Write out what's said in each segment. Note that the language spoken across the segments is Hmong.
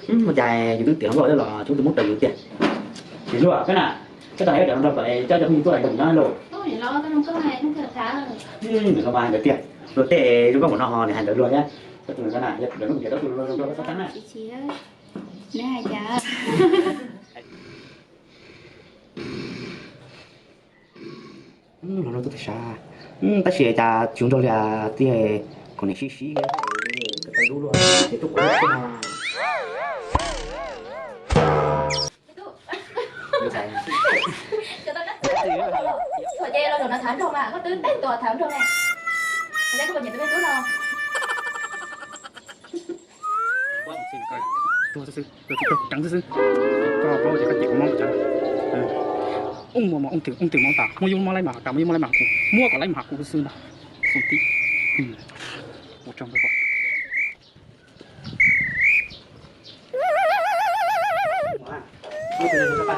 Ua cas yus twb tiam hluas los tsis muaj tus muab raws yus tiag. Tsis luag koj na, koj tau hais cov hluas nraug kom coj cov phooj ywg tuaj hais rau kuv nyob lauj. Ntawm no mas hais ntawd tiag, luag tej zoo nkauj npaum no ho nws hais ntawd luag thiab. Koj tus ntawd na, yog tus ntawd muaj nyias rau tus zoo nkauj koj txhob txhawj na. Neb hais cas? Los no tuaj tag sav, tab sis cas tsis nrog li tiag, kom niam sib sib, tawv dub luaj, ces tuaj kuv lub xwb no. Thaum ces los zaum no thab nrog mas koj twb teb tus thab nrog ne. Yog koj puas nyiam tus me tub no? Tuag xwb xwb, tuag xwb xwb, tuag xwb xwb. Koj paub tias koj cem kuv mob npaum cas. Ub, muaj mob, ub twm, ub twm mob tas, muab yub mob laib mas has tas, muab yub mob laib mas has kuv, muab kom laib mas has kuv xwb ntag. Xum tib. Ua tsaug ntau. Tsis ua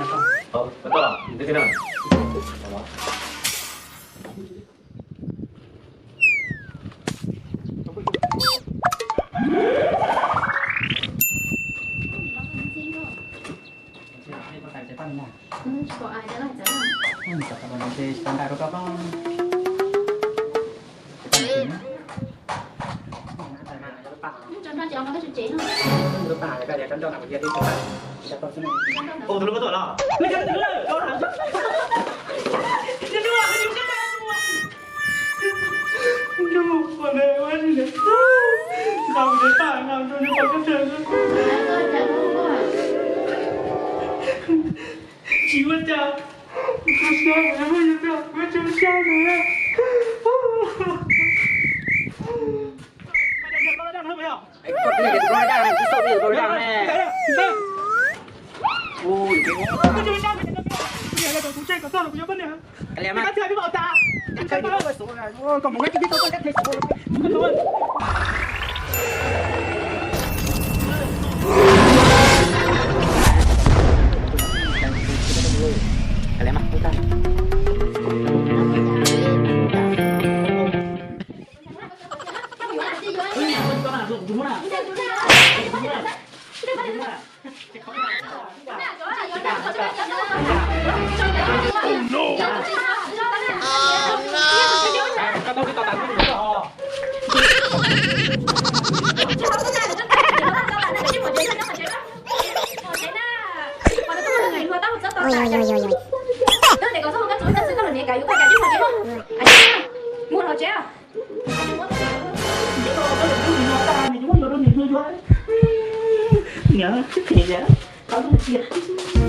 cas, kuv siab, kuv tsis siab.